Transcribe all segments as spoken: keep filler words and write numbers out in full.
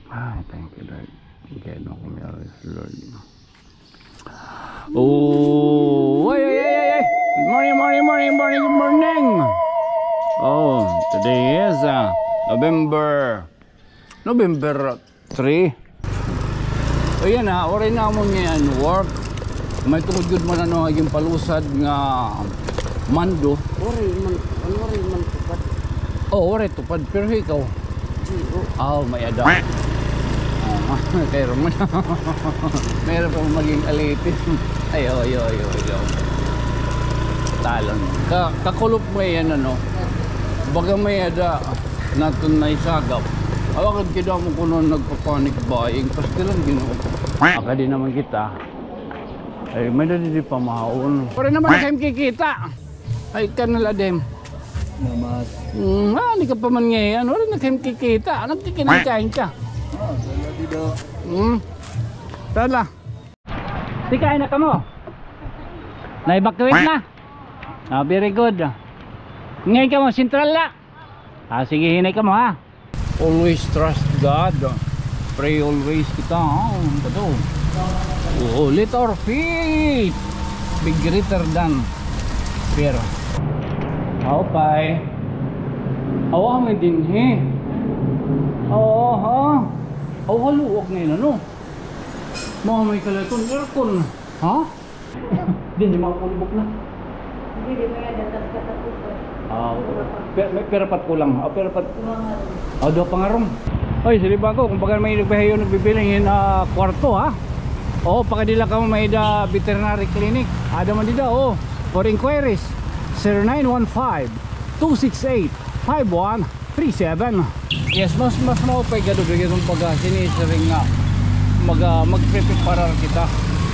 Ay, thank you, Lord. Kaya no kami alis, Lord. Oh, ay, ay, ay, ay, ay. Good morning, morning, morning, morning, good morning. Oh, today is, uh, November, November three. O yan, ha, waray namon ngay-an work. May tungod gud man ano nga ginpalusad nga mando. Waray man, ano, waray man tupad. Oh, waray tupad, pero ikaw. Di, oh. Aw, may-ada. Oh, kay Roman. Mahirap pa maging alitin. Ayaw, ayaw, ayaw, ayaw. Talon. Ka, kakulop mo yan, ano? Baga may-ada. Naton na isagap. Awa kad kidamo kuno nagpa-panic buying. Pastilan, Ginoo. Makadi naman kita. Ay, may dadi di pamahon. Waray naman na kami kikita. Ay, kanal adim. Namas. Mm, ah, di ka pa man ngay-an. Waray na kami kikita. Nagkikinikain ka. Ah, sala di daw. Mm. Sala. Di kain na kamo. Na-evacuate na. Ah, very good. Ngay kamo, sentral la. Ah, sige, hinay kamo, ha. Always trust God. Pray always kita, ha. Ano ba to? Oh, let our faith be greater than fear. Aw, pay. Awa, may dinhi. Oo, ha? Aw, haluag ngayon, ano? Mga may kalaton, aircon. Ha? Di, di makapulibok na. Hindi, di may datas ka sa puso. Ah, okay. Pira, may pira pat kulang. Ah, pira pat. Mga. Ah, duha pa nga room. Oy, sila ba ko? Kung baga may nagpahiyo, nagbibiling hin, ah, kwarto, ha? O, pakadila kamo may-ada veterinary clinic. Ada man dida, o. For inquiries, zero nine one five, two six eight, five one three seven. Yes, mas, mas maupay gad, itong pagka sinisiring nga mag, ah, magpreparar kita.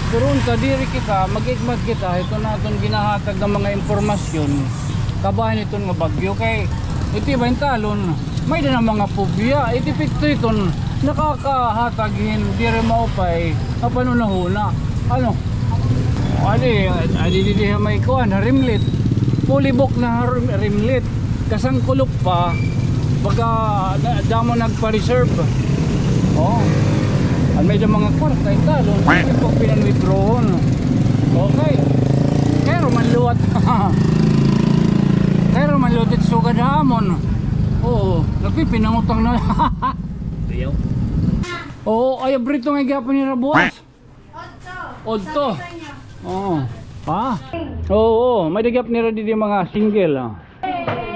Pero unta, diri kita, mag-igmat kita, ito na aton ginahatag nga mga impormasyon, kabahin iton nga bagyo, kay iti ba yung talon, may-ada na mga pubya, iti epekto iton, nakakahatag hin, diri maupay, nga panunahuna. Ano? Adi, adi, di, di, may kuan, rimlet. Fully booked na rim-, rimlet. Kasangkulop pa, baga, na, damo nagpa-reserve. Oh. An may-ada mga kwarta, ito, lo, may pagpinan-withdrawon. Okay. Pero manluwat. Pero manluwat ito sugad hamon. Oo, nagpipinangutang na. Ayaw. Oo, ay, abrito nga gihapon nira buwas. Odto. Oo. Ha? Oo, oo. May-ada gihap nira didi mga single, oh.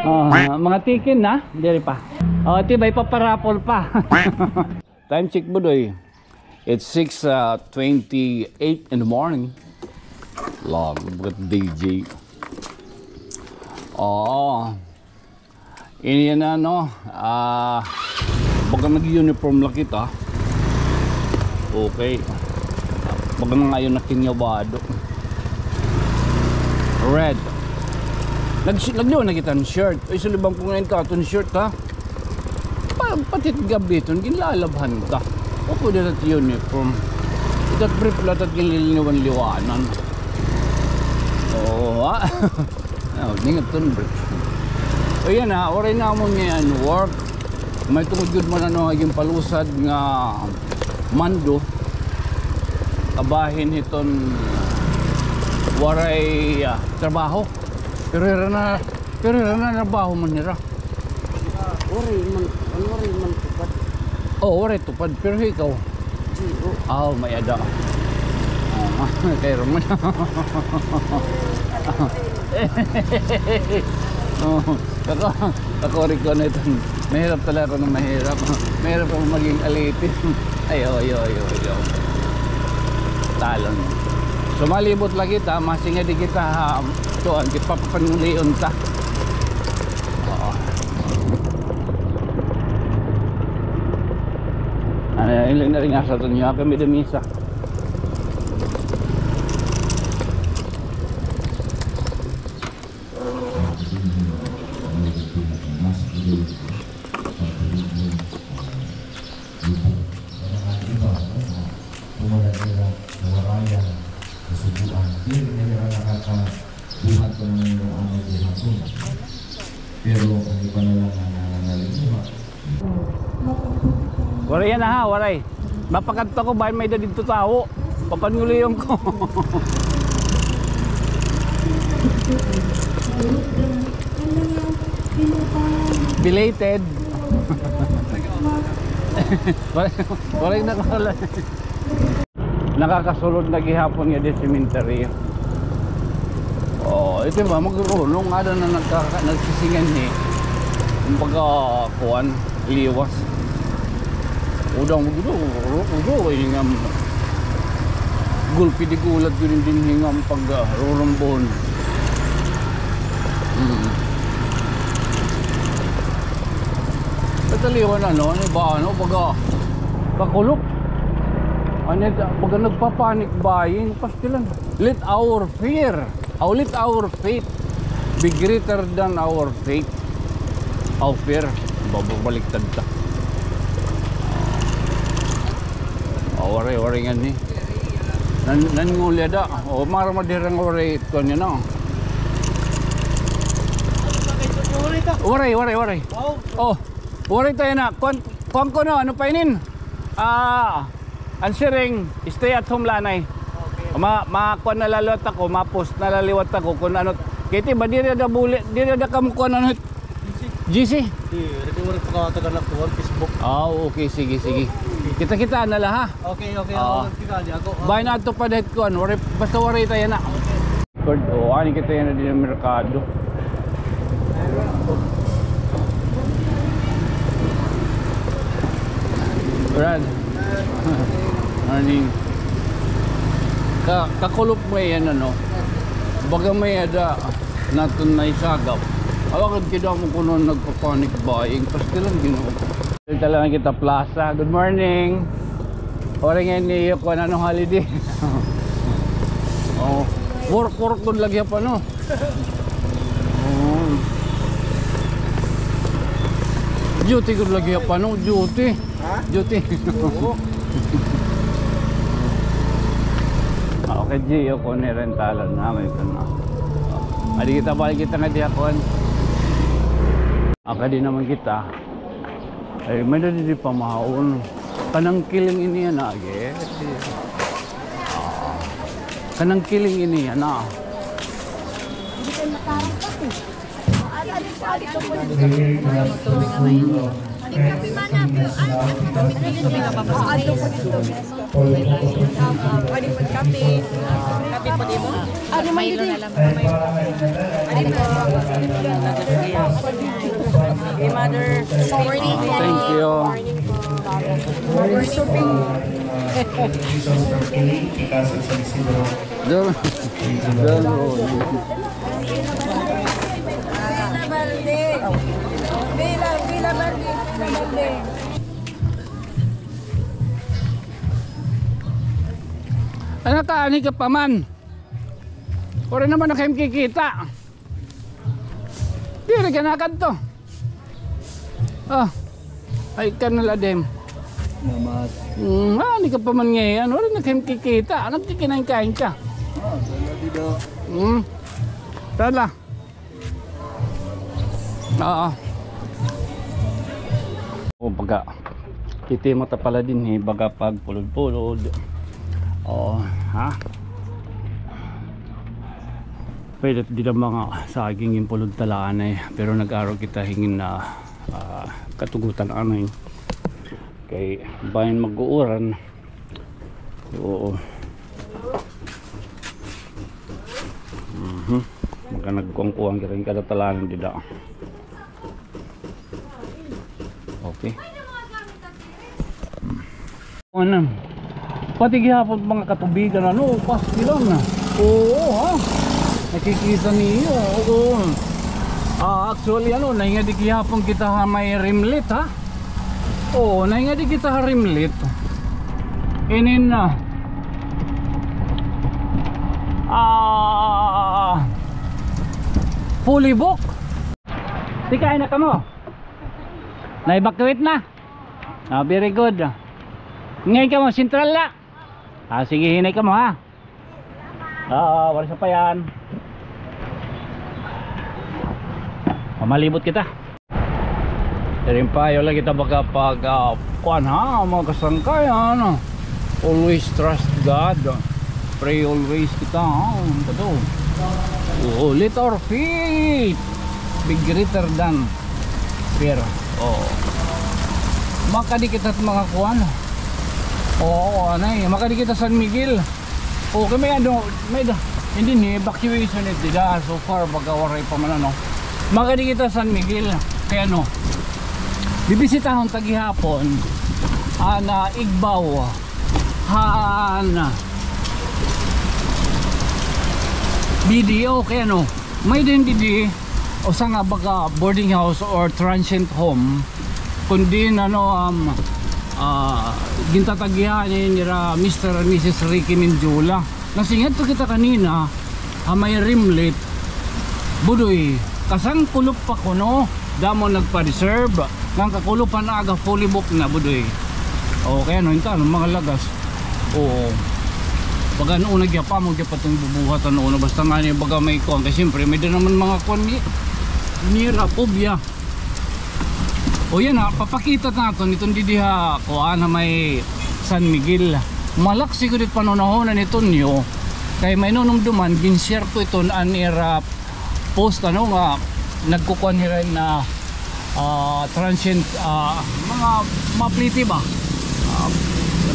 Ah, mga tikin na, diri pa. Oh, tibay pa, parapol pa. Time check, Budoy. It's six, uh, twenty-eight in the morning. Long, but D J. Oh. Ini na, no? Ah, baga nag-uniform la kita. Okay. Baga nga ayon na kinyabado. Red. Nag-, nagduon na kita hin shirt. Ay, sulibang ko ngayon ka, aton shirt, ha? Pa, pati gab-i iton, ginlalabhan ta. O, pwede na uniform. Ikat brief la, tat ginliliniwan-liwanan. Oo, ha? Oh, ningat ton, bro. O, yan, ha, waray namon ngay-an work. May tungod gud man ano nga ginpalusad nga mando. Kabahin hiton waray, ah, trabaho. Pero hira na, pero hira na trabaho man nira. Waray man, ano, waray man tupad. Oh, waray tupad, pero ikaw. Di, oh. Aw, may-ada. Oh, kay Roman. Oh, kako, kako rin ko na ito. Mahirap talaga kuno mahirap. Mahirap kuno maging alitin. Ayaw, ayaw, ayaw, ayaw. Talon. Sumalibot la kita, masingadi kita ha, tuan, di papapangulion ta. Oo. Ano, hindi na rin nga sa tunyo. Kami dumisa. Lubong. Sa mga iba, no, nga pumala nira, nawarayan, nasubuan. Diri na nira nakakabuhat pa naman yung ano, buhaton. Pero ang iba na lang na nangangalinguha. Waray yana ha, waray. Mapakadto ako, bangin may-ada didto tawo. Papanguliyon ko. Belated. Waray, waray na ko. Nakakasulod na gihapon nga di cemetery. Oh, ito ba, magrurunong, ada na nagkaka-, nagsisingan ni. Kumbaga, kuan, liwas. Udang mo gudo, udo, udo, ini nga gulpi di gulat gud dinhi nga pag, ah, rurumbon. Hmm. Kataliwan, ano, ano ba, ano, baga, kakulop. Ano, baga nagpa-panic buying, pastilan. Let our fear, oh, let our faith be greater than our faith. Our fear. Babaliktad ta. Oh, waray, waray ngani. Nan, nan ngulya da. Oh, mara madirang waray, kuan yana. Waray, waray, waray. Oh, waray ta yana. Kuan, kuan ko no, ano pa inin? Ah, an siring, stay at home la anay. Ma, ma, kuan na la liwat ako, ma-post na la liwat ako, kun ano, kay ti ba, diri da buli, diri da kamo kuan ano, G C? Di, diri, waray pa ka taga na kuan, Facebook. Ah, okay, sige, sige. Kita-kita na la, ha? Okay, okay, ah, okay, di ako, ah. Bangin adto pa dahit kuan, waray, basta waray ta yana. Kord, o, ani kita yana dinhi ha merkado. Brad. Morning. Ka, kakulop mo yana, no? Baga may-ada naton naisagap. Awa gad kay damo kuno nagpa-panic buying. Pastilan, Ginoo. Dito lang kita plaza. Good morning. Waray ngani iyo kuan, ano, holiday. Oh, work, work gud lagi ha pa, no? Oh. Duty gud lagi ha pa, no? Duty. Ha? Duty. Oo. Ah, okay, G, iyo kuno rentalan na, may kuno. Adi kita, balik kita ngadi ha kuan. Ah, kadi naman kita. Ay, may-ada didi pamahaon. Kanang kiling ini yana, agi. Ah. Kanang kiling ini yana. Milo na lang. Hey, mother. Good morning po. Thank you. Morning po. Doon. Doon. Bila, bila, Barbie. Bila, Barbie. Bila, Barbie. Ano ka, ani ka pa man? Waray naman na kami kikita. Diri ka na kadto. Ah. Ay, ka na la, Dem. Salamat. Mm, ah, ani ka pa man ngay-an. Waray na kami kikita. Nagkikinain-kain ka. Ah, salamat daw. Mm. Tala. Oo. O, baga. Kiti mo ta pala dinhi, baga pagpulod-pulod. Oo, ha? Pwede dida mga saging ginpulod ta la anay, pero nag-aro kita hin, ah, ah, katugutan anay. Kay bangin mag-uuran. Oo. Mhm. Maka nagkuan-kuan kita hin kada talanan dida. Okay. Ano? Pati gihapon mga katubigan, ano, pastilan na. Oo, ha? Nakikita niyo, oo. Ah, actually, ano, nahingadi gihapon kita ha may rimlet, ha? Oo, nahingadi kita ha rimlet. Inin na. Ah, fully book. Tikay na kamo. Na-evacuate na. Ah, very good. Ngay kamo, sentral la. Ah, sige, hinay kamo, ha. Ah, waray sapayan. Mamalibot kita. Diri pa, ayaw la kita makapag, ah, Kuan ha, mga kasangkayan, always trust God. Pray always kita, ha? Ano ba to? Oh, let our faith be greater than fear. Oh. Makadi kita mga kuan. Oo, anay, makadi kita San Miguel. Okay, may ano, may da, hindi ni evacuation it dida so far, baga waray pa man ano. Makadi kita San Miguel, kay ano, bibisitahon ta gihapon an igbaw han B D O, kay ano, may din didi usa nga baga boarding house or transient home, kundi ano, um, ah, gintatag-iyahan ini nira Mister and Missus Ricky Mendiola. Nasingadto kita kanina ha may Rimlet, Budoy, kasangkulop pa kuno, damo nagpa-reserve. Ngan kakulop han aga, fully book na, Budoy. Okay, ano, inta, ano, mga lagas. Oo. Baga ano, una, gyapa mo, gyapa itong bubuhat, ano, una, basta nga niya, baga may kuwan, kay siyempre, may da naman mga kuwan ni, nira, pobya. O, yana, papakita naton iton didi ha kuan, ha may San Miguel. Malaksi gud it panhunahuna ni Tonyo, kay may nunumduman, ginsyerto iton an ira post, ano, nga nagkukuan hira hin, ah, transient, ah, mga, mga pliti ba? Ah,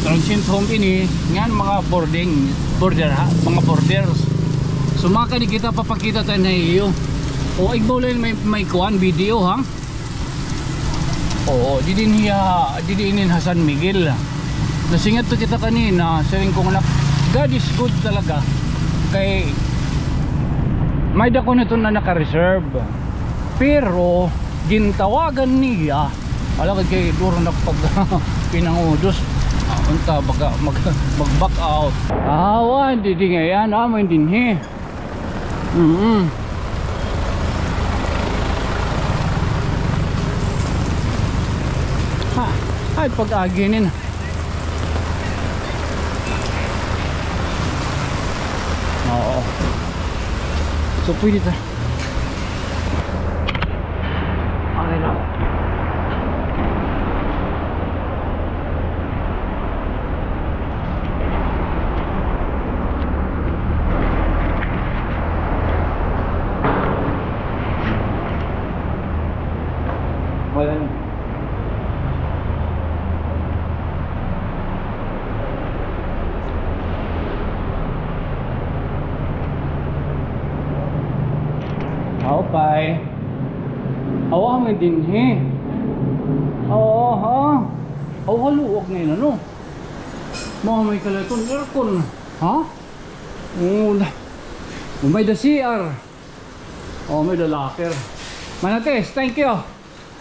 transient home ini, ngan mga boarding, boarder ha, mga boarders. So, makadi kita, papakita ta na iyo. O, igbaw la ini may, may kuan, B D O, ha? Oo, didi ini ha, didi ini ha San Miguel. Nasingadto kita kanina, siring ko nga, God is good talaga. Kay may da kuno iton na naka-reserve. Pero gintawagan niya, ala, kay duro na pag pinangudos. Ah, unta, baga mag-, mag-back out. Awan, didi ngay-an, amo ini dinhi. Mm. Ha, ay, pag-agi ini na. Oo. So, pwede ta. Okay na. Wala na. Maupay. Awa, may dinhi. Oo, ha? Aw, haluag ngay-an, ano? Mao may kalaton, aircon. Ha? Oo, da-, may da C R. Oh, may da locker. Manates, thank you.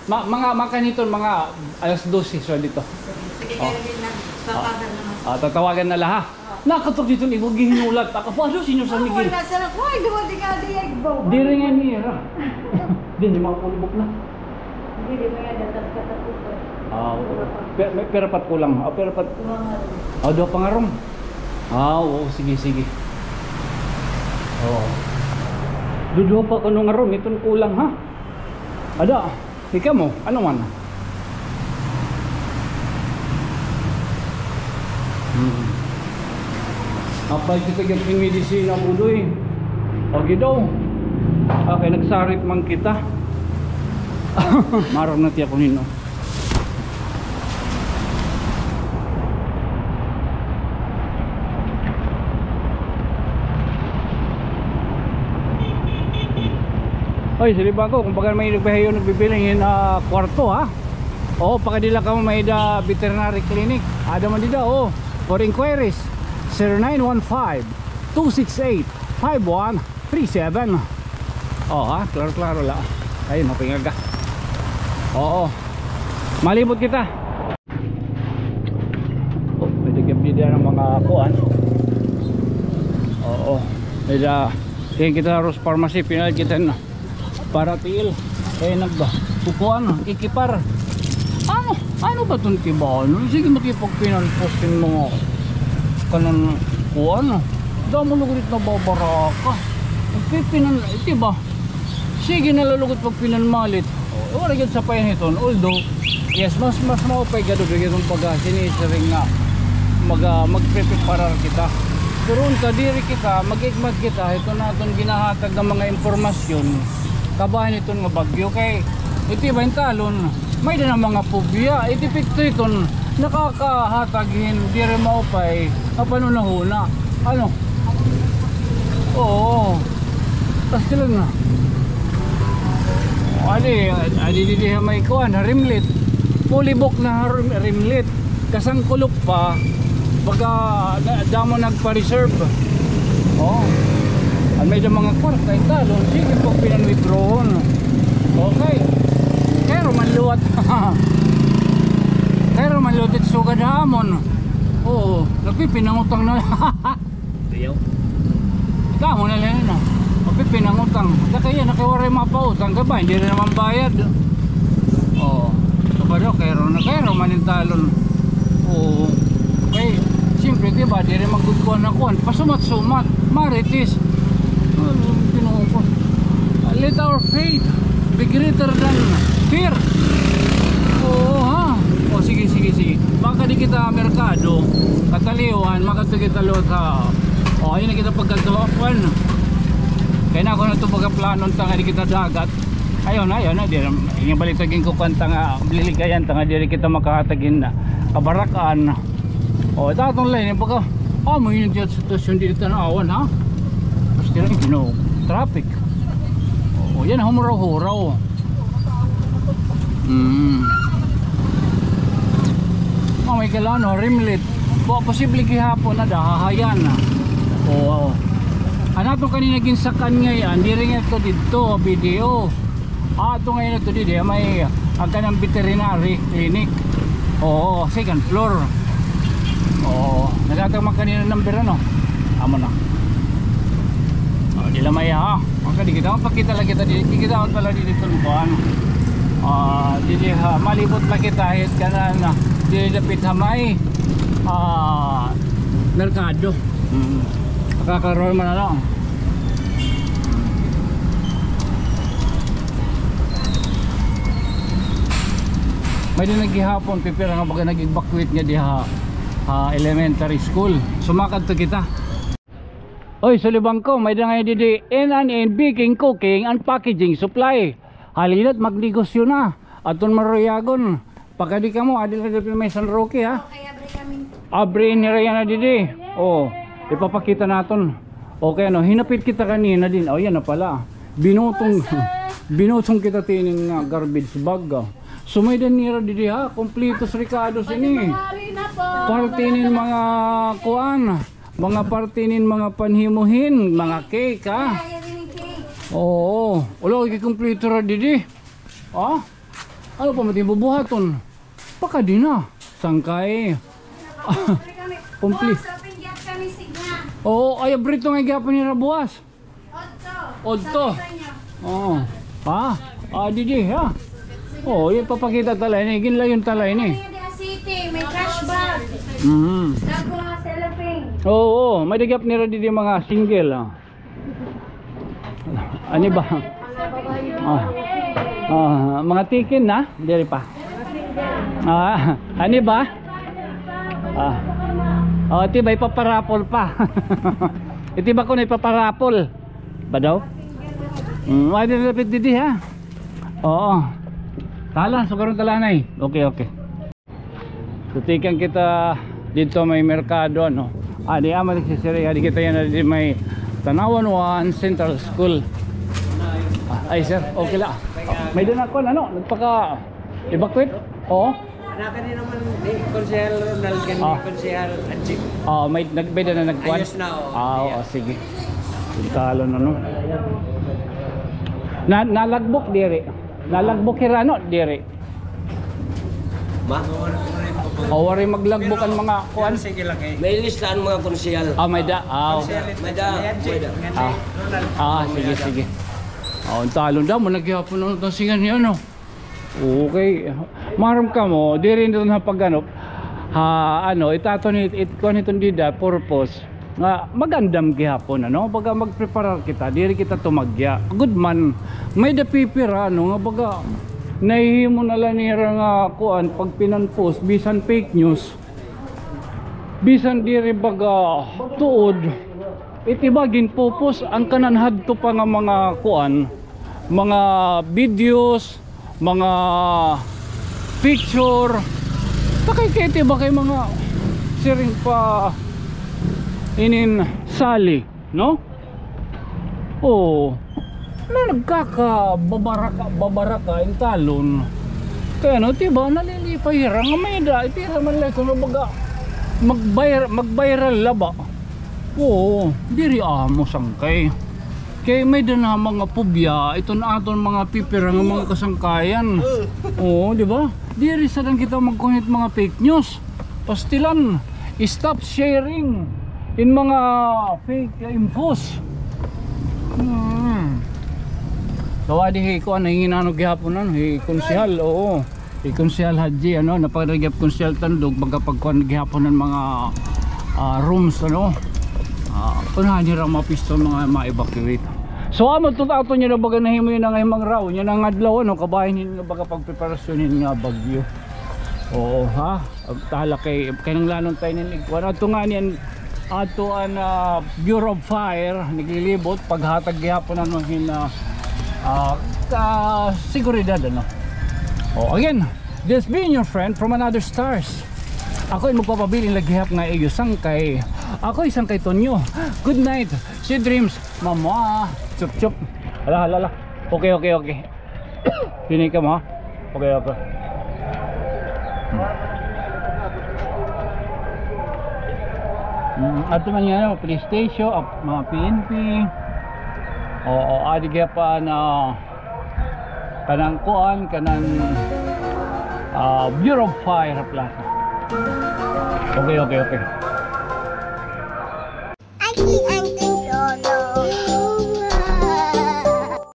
Ma-, mga, mga kaniton, mga alas dose, so dito. Sige, oh. Kaya din na, tatawagan na lang. Ah, tatawagan na la, ha? Oo. Nakatok dito, igo gihinulat. Ako pa, ano, sinyo sa Miguel? Wala, sir. Why, di ba, di nga, di, ay, bawa? Diri nga niya, ha? Di, di mga kulubok na. Diri, may datas katapusan. Ah, oo. Pe-, may pira pa it kulang. Ah, pira pa it, ah, duha pa nga room. Ah, oo, sige, sige. Oo. Duduha pa kuno nga room, iton kulang, ha? Ada, ikaw mo, ano man? Hmm. Apay kita gad hin medisina, Budoy. Pagi daw. Okay, nagsarit man kita. Maaram na tiya kunin, no? Oy, siliban ko, kung baga may nagpahiyo, nagbibiling hin, ah, kwarto, ha? O, pakadi la kamo may-ada veterinary clinic. Ada man dida, o. For inquiries, zero nine one five, two six eight, five one three seven. O, ha? Klaro-klaro la. Ayun, mapingaga. Oo. Malibot kita. O, may-ada gihap dida nga mga kuan. Oo. May-ada, tingin kita ha Rose Pharmacy, pinalit kita na. Para tiil. Kay nagba-, kukuan, ikipar. Ano? Ano ba iton tibaon? Sige, makipagpinalpos hin mga kanan kuan. Damo lugod it nababaraka. Pipinan, di ba? Sige na la lugod pagpinanmalit. O, wala gid sapayan hiton. Although, Yes, mas, mas maupay gad, bigay kung pagka sinisiring nga mag, ah, magpreparar kita. Pero unta diri kita, mag-igmat kita, ito na aton ginahatag nga mga impormasyon, kabahin iton nga bagyo. Kay, iti ba yung talon, may din ang mga pubya, iti pitso iton, nakakahatag hin, diri maupay, nga panunahuna. Ano? Oo. Tas sila na. Adi, adi, di, di, may kuan, rimlet. Fully book na rim-, rimlet. Kasangkulop pa, baga na, damo nagpa-reserve. Oh. An may da mga kwarta, italon, sige, pag pinanwithdrawon. Okay. Pero manluwat. Pero manluwat it sugad hamon. Oo, nagpipinangutang na. Ayaw. Ikaw mo na lang na. Mapipinangutang. Sa kaya nakawaray mapautang ka ba? Hindi na naman bayad. Oo. Kapag daw, kaya ron na, kaya ron manintalon. Oo. Kay, siyempre, di ba, di rin magkukuha na kuhan. Pasumat-sumat. Marites. Ano, Ginoo ko. Let our faith be greater than fear. Oo, ha? O, sige, sige, sige. Baka di kita merkado, kataliwan, makadto kita luwat ha. O, ayun na kita pagkadto, kwan. Kaya na ako na ito pagkaplano, tanga di kita dagat. Ayun, ayun na, di, yung balik taging ko, kwan, tanga, liligayan, tanga, di kita makahatagin na. Kabarakan. O, ito atong line, yung pagka, ah, mo yun yung sitwasyon dito na awan, ha? Tapos tira, you know, traffic. O, yan, humuraw-huraw. Mm. Oh, may kala, no, rimlet. Po, posible gihapon na dahahayan na. Oo. Ano to kanina ginsakan ngayon? Diri nga ito dito, video. Ah, ito ngayon ito dito, may, ah, kanang veterinary clinic. Oo, second floor. Oo, nagkatama kanina number ano? Amo na. Oh, di lamay ha. Ang kadi kita, magpakita lang kita di, kita pala di dito ng kuan. Ah, di, di ha, malibot lang kita, hit ka na, na, di dapit ha may, ah, merkado. Mm. Makakaroon man ano. May din naghihapon, pipira nga baga nag-evacuate nga diha, ah, elementary school. Sumakad to kita. Oy, sulibang ko, may da nga didi N and N Baking, Cooking and Packaging Supply. Halina't magnegosyo na. Aton maruyagon. Pagkadi kamo, adi la dapit may San Roque, ha? Okay, abri kami. Abri ni Ryan na didi. Oh, ipapakita naton. Okay, ano, hinapit kita kanina din. Oh, yan na pala. Binutong, binutong kita tinin nga garbage bag, ah. So, may danira didi, ha? Kompletos rekados ini. Hari na po. Parte nin mga kuan. Mga parte nin mga panhimuhin, mga cake, ha? Ay, ay, ay, cake. Oo. Wala, kompleto ra didi. Ha? Ano pa man it bubuhaton? Pakadi na. Sangkay. Kompli- Boss, open gihap kami, signa. Oo, ay, abrito nga gihapon nira buwas. Odto. Odto. Sabi sa inyo. Oo. Ha? Ah, didi, ha? Oo, ipapakita ta la ini. Ginlayon ta la ini. Ano yan, di, city? May trash bag. Mhm. Tapos mga cellophane. Oo, oo. May da gihap nira didi mga single, ha. Ani ba? Ah. Ah, mga tikin na? Diri pa. Ah, ani ba? Ah. Oh, ti ba ipaparapol pa? Iti ba ko na ipaparapol? Ba daw? Mm, ay, diri dapit didi, ha? Oo. Tala, sugaron tala, nay. Okay, okay. So, tikan kita dito may merkado, ano. Ah, di, ah, magsisiri, ah, di kita yan, ah, di may Tanauan One Central School. Ah, ay, sir, okay la. May doon ako, ano, nagpaka-evacuate? Oo. Anak ni naman ni Konsehal Ronald, kan ni Konsehal Angie. Ah, may nag-, may na nagkuan? Ayos na, oh. Ah, oo, sige. Yung talon, ano? Na, nalagbok diri. Nalagbok hira, no? Diri. Ma? O, waray maglagbok an mga kuan. Sige lang, eh. May lista an mga konsehal. Ah, may da. Ah, may da, may da. Ah. Ah, sige, sige. Ah, an talon daw, managihapon an tasingan niya, no? Okay. Maram kamo, diri nito na pag-ano, ha, ano, itato ni, it, kuan iton dida, purpose. Nga, magandam gihapon, ano? Baga magpreparar kita, diri kita tumagya. Good man, may da pipira, ano, nga baga, Nahihimo na la nira nga kuan, pag pinan-post, bisan fake news, bisan diri baga tuod, it iba ginpo-post an kanan hadto pa nga mga kuan, mga videos, mga picture. Takay kay it iba kay mga siring pa inin sali. No? Oo. Na nagkakababaraka, babaraka in talon. Kay ano, di ba, nalilipay hira nga may-ada, it ira man la kuno baga mag-vir-, mag-viral la ba. Oo, diri amo sangkay. Kay may-ada na mga pobya iton aton mga pipira nga mga kasangkayan. Oo, di ba? Diri sa lang kita magkuan hit mga fake news. Pastilan, stop sharing in mga fake infos. Hmm. So, adi hi kuan, nanginano gihapon, ano, hi Konsehal, oo. Hi Konsehal Haji, ano, napagdagap Konsehal Tandog, magkapagkuan gihapon ng mga, ah, rooms, ano. Ah, unahan nira mga pisto, mga ma-evacuate. So, amo to ato niya na baga nahimo yun ang himang raw, niya nang adlaw, ano, kabahin yun nga baga pagpreparasyon yun nga bagyo. Oo, ha? Tala kay, kinahanglanon tayo nin ikuan. Ato nga niyan, ato an, ah, Bureau of Fire, naglilibot, paghatag gihapon ano hin, ah, ah, ka-, seguridad, ano. Oh, again, this being your friend from another stars. Ako ay magpapabilin la gihap nga iyo sangkay. Ako ay sangkay Tonyo. Good night. Sweet dreams. Mama. Chup, chup. Hala, hala, hala. Okay, okay, okay. Pini ka mo, ha? Okay, okay. Mm, ato man nga, ano, police station, ap-, mga P N P. Oo, adi kaya pa na kanang kuan, kanang, ah, Bureau of Fire Plaza. Okay, okay, okay.